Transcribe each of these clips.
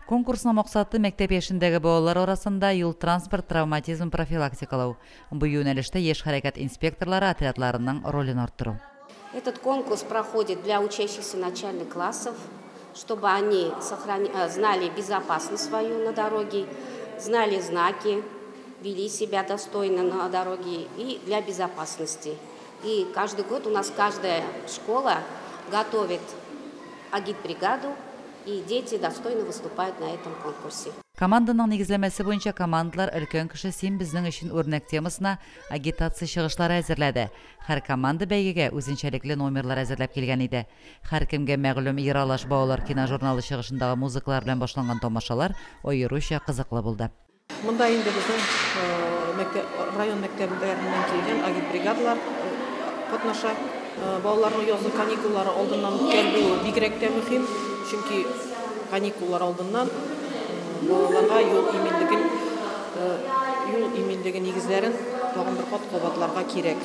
Конкурсның максаты мәктәп яшендәге балалар арасында юл-транспорт травматизмын профилактикалау. Бу юнәлештә яшь хәрәкәт инспекторлары отрядларының ролен арттыру. Этот конкурс проходит для учащихся начальных классов, чтобы они знали безопасность свою на дороге, знали знаки, вели себя достойно на дороге и для безопасности. И каждый год у нас каждая школа готовит агитбригаду, и дети достойно выступают на этом конкурсе. Команданың нигезләмәсе буенча командалар «Өлкән кеше, син безнең өчен үрнәк» темасына агитация чыгышлары әзерләде. Һәр команда бәйгегә үзенчәлекле номерлар әзерләп килгән иде. Һәркемгә мәгълүм «Ералаш» балалар киножурналы чыгышындагы музыкалар белән башланган тамашалар аеруча кызыклы булды. Монда инде безнең мәктәп, район мәктәпләреннән килгән агитбригадалар катнаша. Балаларның язгы каникуллары алдыннан үткәрелүе бигрәк тә мөһим, чөнки каникуллар алдыннан балаларга юл иминлеге нигезләрен тагын бер кат кабатларга кирәк.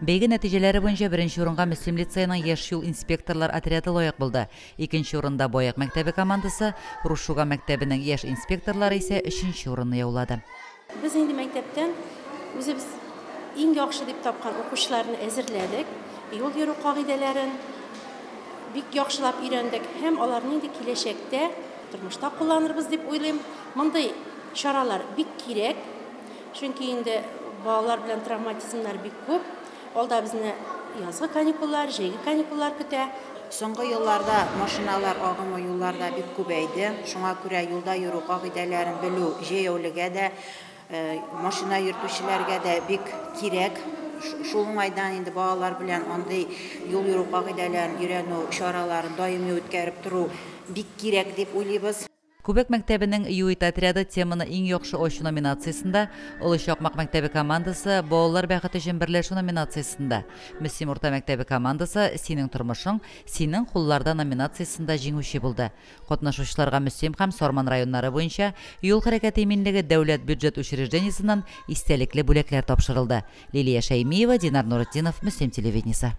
Бәйге нәтиҗәләре буенча беренче урынга Мөслим лицееның яшь юл инспекторлар отряды лаек булды. Икенче урында Баек мәктәбе командасы, Рус Шуган мәктәбенең яшь инспекторлары исә өченче урынны яулады. Без инде мәктәптән үзебез иң яхшы дип тапкан укучыларны әзерләдек. Юл йөрү кагыйдәләрен бик яхшылап өйрәндек һәм аларны инде киләчәктә тормышта кулланырбыз дип уйлыйм. Мондый чаралар бик кирәк, чөнки инде балалар белән травматизмнар бик күп. Алда безне язгы каникуллар, җәйге каникуллар көтә. Соңгы елларда машиналар агымы юлларда бик күбәйде. Шуңа күрә юлда йөрү кагыйдәләрен белү җәяүлегә дә, машина йөртүчеләргә дә бик кирәк. Шул уңайдан инде балалар белән андый юл йөрү кагыйдәләрен өйрәнү чараларын даими үткәреп тору бик кирәк дип уйлыйбыз. Күбәк мәктәбенең ЮИД отряды теманы иң яхшы ачу номинациясендә, Олы Чакмак мәктәбе командасы «Балалар бәхете өчен берләшү» номинациясендә, Мөслим урта мәктәбе командасы «Синең тормышың, синең кулларда» номинациясендә җиңүче булды. Катнашучыларга Мөслим һәм Сарман районнары буенча юл хәрәкәте иминлеге дәүләт бюджет учреждениесеннән истәлекле бүләкләр тапшырылды. Лилия Шәймиева, Динар Нуретдинов, Мөслим телевидениесе.